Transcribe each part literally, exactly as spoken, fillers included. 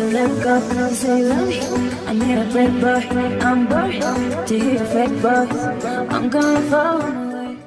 Let go, say love me. I need a break, but I'm bored to hear your fake voice. I'm gonna fall away.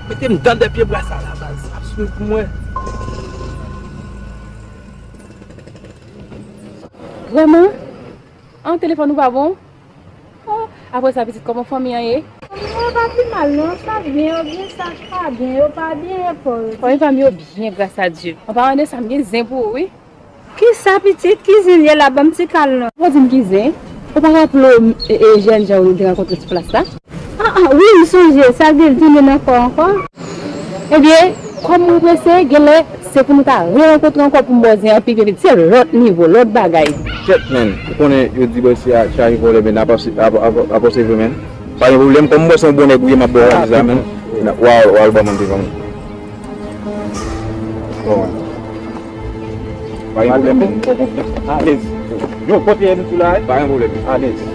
Mete m dan dèpye bwa sa la, baz. Ap swiv pou mwen. Vrèman? An, telefòn ou pa bon? Oh, apre sa, pitit, kòman fanmi an ye? Fanmi an pa pi mal, non. Sa byen, yo byen, sa pa byen, yo pa byen, epo yo. Fanmi pa m yo byen, gras a Dye. An paran de sa, m gen zen pou ou, wi. Kisa, pitit? Ki zen l ye la? Ban m ti kal, non. Ou pa di m ki zen? Ou pa raple w, e, e, jèn jan ou te rankontre sou plas la? Ah, ah, wi, m sonje, sa gen l tounen nan kò ankò. Ebyen, kòm ou prese, genlè se pou nou ta rerankontre ankò pou m ba w zen an pi vit, se lòt nivo, lòt bagay. Kèt, menn, ou konnen yo di bòs se a chaje vòlè, menn, apa se, apa, apa, apa se vre, menn. Pa gen pwoblèm, kòm m wè se yon bon nèg ou ye, m ap ba w valiz la, menn. Wa, wa, al ba mwen devan mwen. Bon. Pa gen pwoblèm, menn. Alèz. Yo, kote M sou la, eh? Pa gen pwoblèm. Alèz.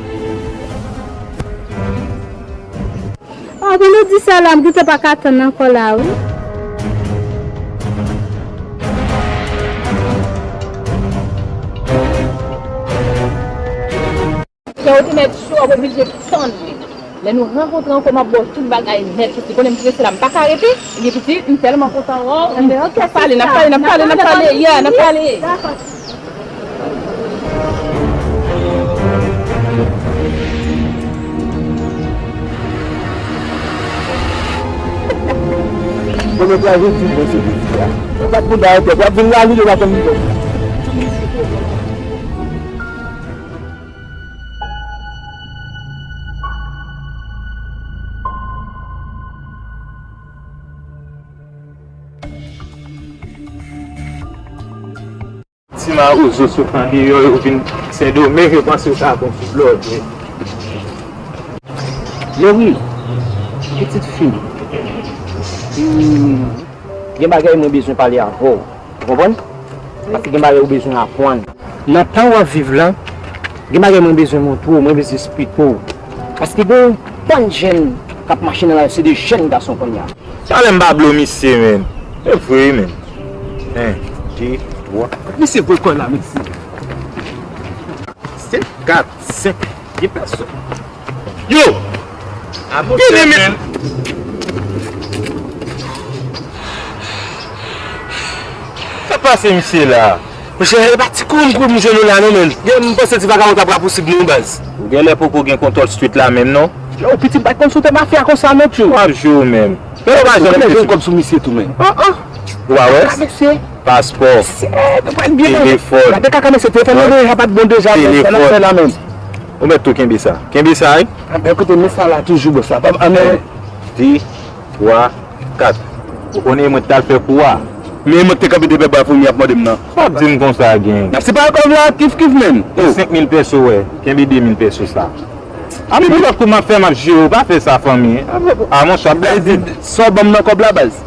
Ah, pou nou di sa la, m gentan pa ka tann ankò la, wi. Lè w te mèt cho, w ap oblije tann li. Lè nou rankontre ankò, m ap ba w tout bagay nèt, pitit. Konnen m prese la, m pa ka rete. Ebyen, pitit, m tèlman kontan wè w. Ebyen, ok, n ap pale, n ap pale, n ap pale, n ap pale, yeah, n ap pale. Dakò. Bon, mwen kraze ti mwen se piti a. Mwen pa t konn ba yo tèt. W ap vin la, li, yo pa konn li. Ti mawozo sot andeyò, yo vin Sendomeng, yo panse yo ka bon sou blòdye. Lori, pitit fi m, hmm, gen bagay mwen bezwen pale avè w. Ou konprann? Paske gen bagay ou bezwen aprann. Nan tan w ap viv la, gen bagay mwen bezwen montre w, mwen bezwen esplike w. Paske gen yon bann jèn k ap mache nan lari, se de jèn gason kounye a. Talè m pa blo misye, menn. E vre, menn. En, de, twa. Misye voye kò l la, mesye. Senk, kat, senk. Gen pèsòn. Yo! Vini, men. Sa pase misye la? Monchè, e pa ti kouri m kouri m jwenn ou la non, menn. Gen, m panse ti vagabon t ap rapousib nou, baz. Ou genlè poko gen kontwòl street la menm, non? Yo, pitit, m pa t konn si w te mafya konsa non, tjou. W ap jwe ou menm. Men ou pa janm jwenn kòb sou misye tou, menn. An, an. Ou pa wè? Kaka mesye. Paspò. Telefòn. Gade kaka mesye, telefòn nan deja pa t bon deja, men sa n ap fè la menm. Ou mèt tou kenbe sa. Kenbe sa, wi. Anben, koute, men sa la toujou, bòs la. Pa, anben. De, twa, kat. Ou konnen mwen t al fè kou a. Men mwen te kanpe dèyè bwa foumi ap mande m nan. P ap di m konsa, gang. N ap separe kòb la, kif kif, menn. Gen senk mil pèso, wè. Kenbe de mil pèso sa. A, men lòt kou m ap fè, m ap jere w, pa fè sa, fanmi. A, monchè, ap gade. Sa w ban m nan kòb la, baz?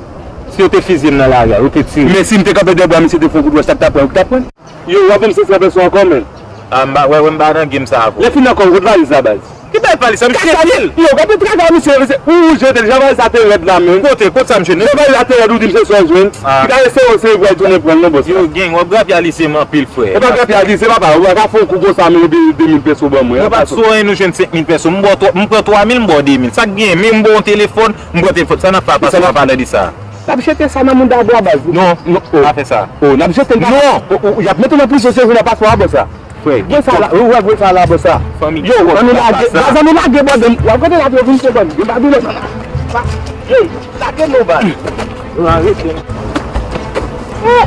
Si yo te fizye m nan lari a, yo te tire. Men si m te kanpe dèyè bwa, misye te fè yon kout wòch, sa k t ap pran, yo k t ap pran. Yo, w ap ban m senk san pèso ankò, menn. A, m pa, wè, wè, m pa nan game sa avè w. Lè fini ankò, kot valiz la, baz? Ki bèl valiz sa, misye fil. Yo, gade travay misye, misye, ou, ou jete l, jan valiz la te rèd la, menn. Kote, kot sa m jwenn? Jan valiz la te rèd, ou di m se sa w jwenn. A. Ki ta eseye w se vre, tounen pran l non, bòs la. Yo, gang, w ap grapyalize m anpil, frè. E pa grapyalize, papa, ou pa ka fè yon kou konsa, men de, de mil pèso ban mwen. Yo pa t sou anyen, nou jwenn senk mil pèso. M ba w twa, m pran twa mil, m ba w de mil. Sa k gen? Men m ba w yon telefòn, m pran telefòn. Sa n ap fè a, pase pa pale de sa. N ap jete sa nan mouda bwa, baz. Non, non, oh. Pa fè sa. Oh, n ap jete l. Non. Oh, oh, y ap mete w nan prizon, se vre nan paspò a, bòs la. Frè, gen sa la, ou wè, gen sa la, bòs la. Fanmi, yo, ann nou lage, baz, ann nou lage, bòs, w ap gade la, yo vin se bòs. Gen Babilòn. Hey, lage nou, baz. Nou arete. Oh.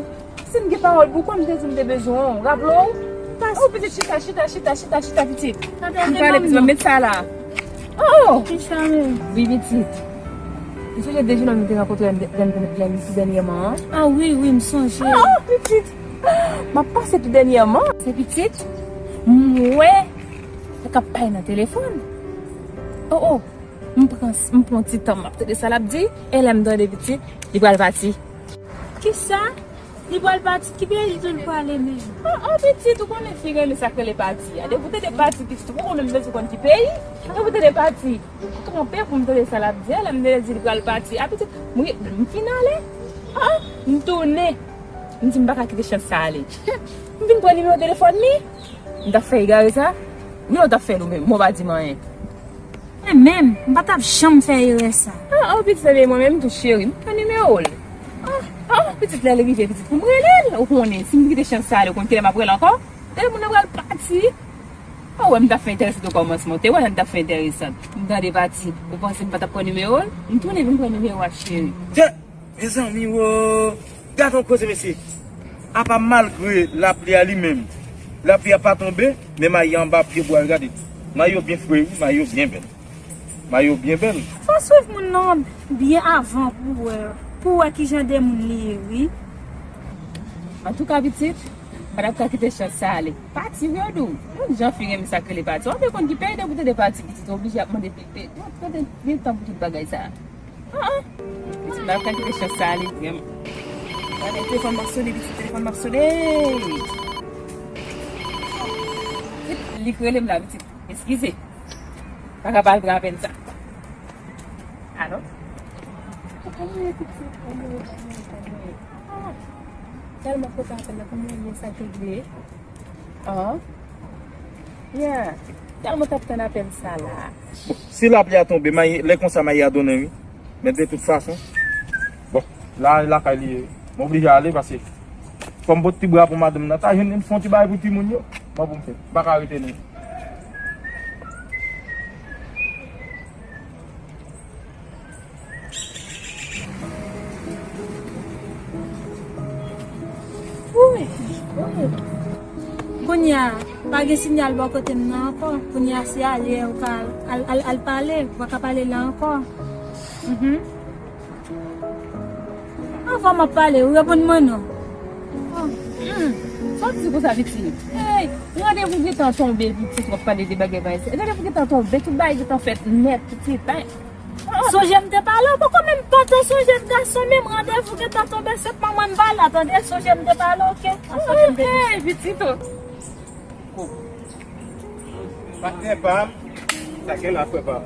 Si m gen pawòl pou kò, m te di m te bezwen w. Raple w? Oh, pitit, chita, chita, chita, chita, chita, pitit. M pale, pitit, mwen met sa la. Oh! Kisa menm? Wi, pitit. Ou sonje de jennonm nou te rankontre lè, lè, lè, lè, tou dènyèman an? Ah wi, wi, m sonje. Ah, pitit. M ap pase tou dènyèman. Se pitit. M wè. Li k ap pale nan telefòn. Oh, oh. M pran, m pran ti tan, m ap tande sa l ap di. E lè m tande pitit, li pral pati. Kisa? Li pral pati, ki peyi li tou li prale menm? Ah, ah, pitit, ou konnen fi renmen sa k rele pati a. Depi w tande pati, pitit, ou poko menm bezwen konn ki peyi. Depi w tande pati, m kanpe pou m tande sa l ap di a, lè m tande l di li pral pati. Ah, pitit, m, m fin ale. Ah, ah, m tounen. M di m pa ka kite chans sa ale. M vin pran nimewo telefòn li. M t ap fè egare sa. Wi, ou t ap fè l ou menm. Mwen pa di m anyen. Mwen menm, m pa t ap janm fè erè sa. Ah, ah, pitit, se mwen menm tou, cheri. M pran nimewo l. Ah, ah, pitit, lè l rive, pitit, pou m rele l. Ou konnen, si m kite chans sa ale, ou konn kilè m ap rele ankò? Tande moun nan pral pati. Ou wè, m t ap fè enteresan o kòmansman. Ou te wè, m t ap fè enteresan. M tande pati. Ou panse m pa t ap pran nimewo l? M tounen vin pran nimewo a, cheri. Mezanmi wo, gade yon koze mesye. Apa malgre lapli a li menm, lapli a pa tonbe, men mayi anba pye bwa yo, gade. Mayi yo byen fre wi, mayi yo byen bèl. Mayi yo byen bèl. Fò w swiv moun nan byen avan pou wè, pou wè kijan de moun li ye wi. Antouka pitit, pa t ap ka kite chans sa ale. Pati wi, ou di w. Yon jan fi renmen sa k rele pati. Ou te konn ki peyi depi w tande pati pitit, ou oblije ap mande pil peyi. Ou ap pran gen tan pou tout bagay sa. Ah, ah. Pitit, m pa ka kite chans sa ale vrèman. Gade, telefòn m ap sone, pitit, telefòn m ap sone. Li k rele m la, pitit. Eskize. Pa ka pral pran apèl sa. Alo? Kòman w ye, pitit? Kòman w ye? Kòman w ye? Ah, tèlman kontan apèl la, kòman w ye, sa k regle? Ah. Yeah. Tèlman t ap tann apèl sa la. Bon, si lapli a tonbe, mayi, lè konsa mayi a donnen wi. Men de tout fason, bon, la, lakay li ye. M oblije ale paske fò m pot ti bra pou madanm nan. Ta jwenn m fè yon ti bagay pou timoun yo. Bon, pou m fè. M pa ka rete non. Woy, woy. Kounye a, pa gen siyal bò kote m nan ankò. Kounye a, se ale ou ka al, al, al pale, ou pa ka pale la ankò. Mhm. Anvan m ap pale, ou reponn mwen non. Oh, hmm. Sa w di konsa, pitit? Hey, randevou gentan tonbe, pitit, w ap pale de bagay pa isit. Randevou gentan tonbe, tout bagay gentan fèt nèt, pitit. Sonje m te pale w, poko menm pa te sonje m gason, menm randevou gentan tonbe, sèt manman m pa la, tande, sonje m te pale w, oke? Sonje m te di. Hey, pitit, oh. Patnè pa m, sa gen la, frè pa m.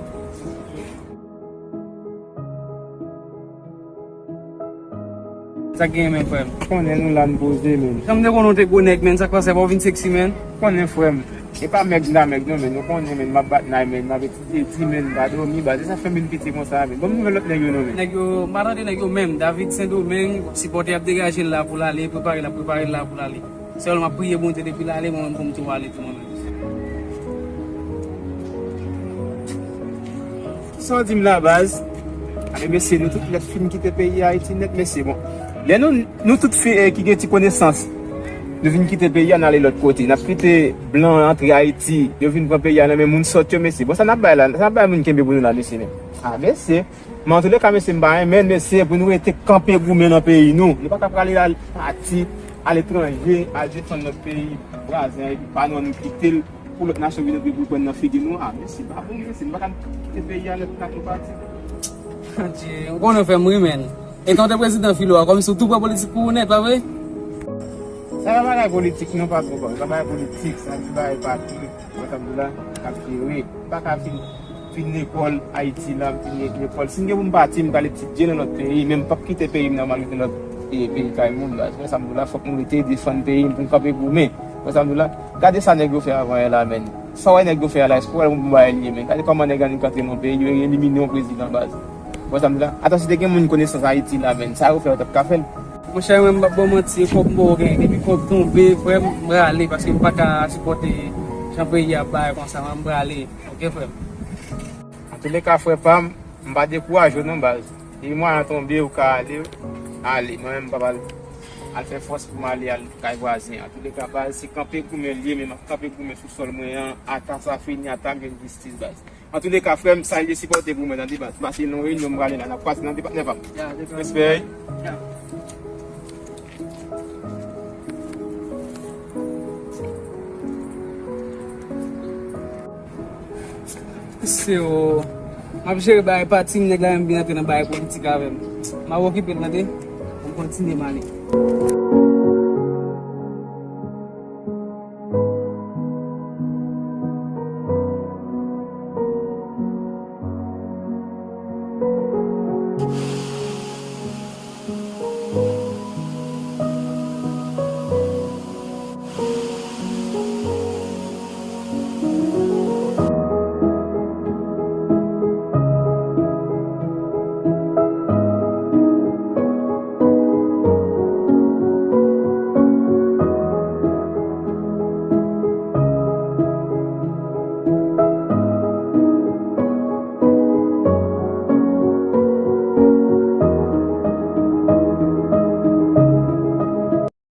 Sa k genyen, men, frè m? Konnen nou la, n poze, men. Jan m te konnen w te gwo nèg, men, sa k pase, pa w vin seksi, men? Konnen, frè m. E pa mèg m ta mèg non, men. Nou konnen, men, m ap bat nay, men, m ap etidye di, men, m pa dòmi, baz. E sa fè m vin pete konsa, men. Ban m nouvèl lòt nèg yo non, men. Nèg yo, m pa tande nèg yo menm. David Sendomeng, sipòtè ap degaje l la pou l ale, prepare l ap prepare l la pou l ale. Sèlman m ap priye Bondye depi l ale, mwen menm pou m tou ale tou mwen menm. Sa w di m la, baz? Ale mesye, nou tout nèt fin kite peyi Ayiti nèt, mesye. Bon, lè nou, nou tout fi, eh, ki gen ti konesans, nou vin kite peyi a, n ale lòt kote. N ap kite blan antre Ayiti, yo vin pran peyi a nan men moun sòt yo, mesye. Bon, sa n ap bay la, sa n ap bay moun kenbe pou nou la, mesye, men. Ah, mesye. Men antouleka, mesye, m pa renmen l, mesye, pou nou rete kanpe goumen nan peyi nou. Nou pa ka prale al pati, aletranje, al defann lòt peyi vwazen an, epi pa nou an nou kite l pou lòt nasyon vin antre pou pran nan figi nou. Ah, mesye, pa bon, mesye, nou pa ka kite peyi a nèt, nou pati. Adye, ou konnen w fè m ri, men. Etan w te prezidan filo a, kòmsi w tou pran politik pou ou nèt, pa vre? Sa pa bagay politik, non, patwon, pa bagay politik, sa se bagay patwon. Wè sa m di w la, k ap jere. M pa ka fin, fin lekòl Ayiti la, m fin lekòl. Si m gen pou m pati, m pral etidye nan lòt peyi, men m p ap kite peyi m nan m al rete nan lòt peyi, peyi kay moun, baz. Wè sa m di w la, fòk m rete defann peyi m pou m kanpe goumen. Wè sa m di w la, gade sa nèg yo fè avan yè la, men. Sa w wè nèg yo fè a la, èske w wè l yon bon bagay li ye, men? Gade kòman nèg annik antre nan yon peyi, yo elimine yon prezidan, baz. Wè sa m di w la? Ata si te gen moun konesans Ayiti la, men. Sa yo fè yo t ap ka fè l. Monchè, mwen, m p ap ba w manti, e kòb m poko genyen. Depi kòb tonbe, frè m, m rale, paske m pa ka sipòte jan peyi a ap bay konsa, mwen, m rale. Oke, frè m? Antouleka, frè pa m, m pa dekouraje w non, baz. Depi mwayen an tonbe, ou ka ale, ale. Mwen menm, m p ap al, al fè fòs pou m ale al kay vwazen an. Antouleka, baz, se kanpe goumen l ye, men m ap kanpe goumen sou sòl mwen an, ata sa fini, ata m jwenn jistis, baz. Antouleka, frè m, salye sipòte pou mwen, tande, baz. Pase nan reyinyon, m prale la, n ap kwaze tande, patnè pa m. Ya, se sa. Respè. Ya. Se yo. M ap jere bagay pati m, nèg la menm vin antre nan bagay politik avè m. M ap okipe l, tande. M kontinye m ale.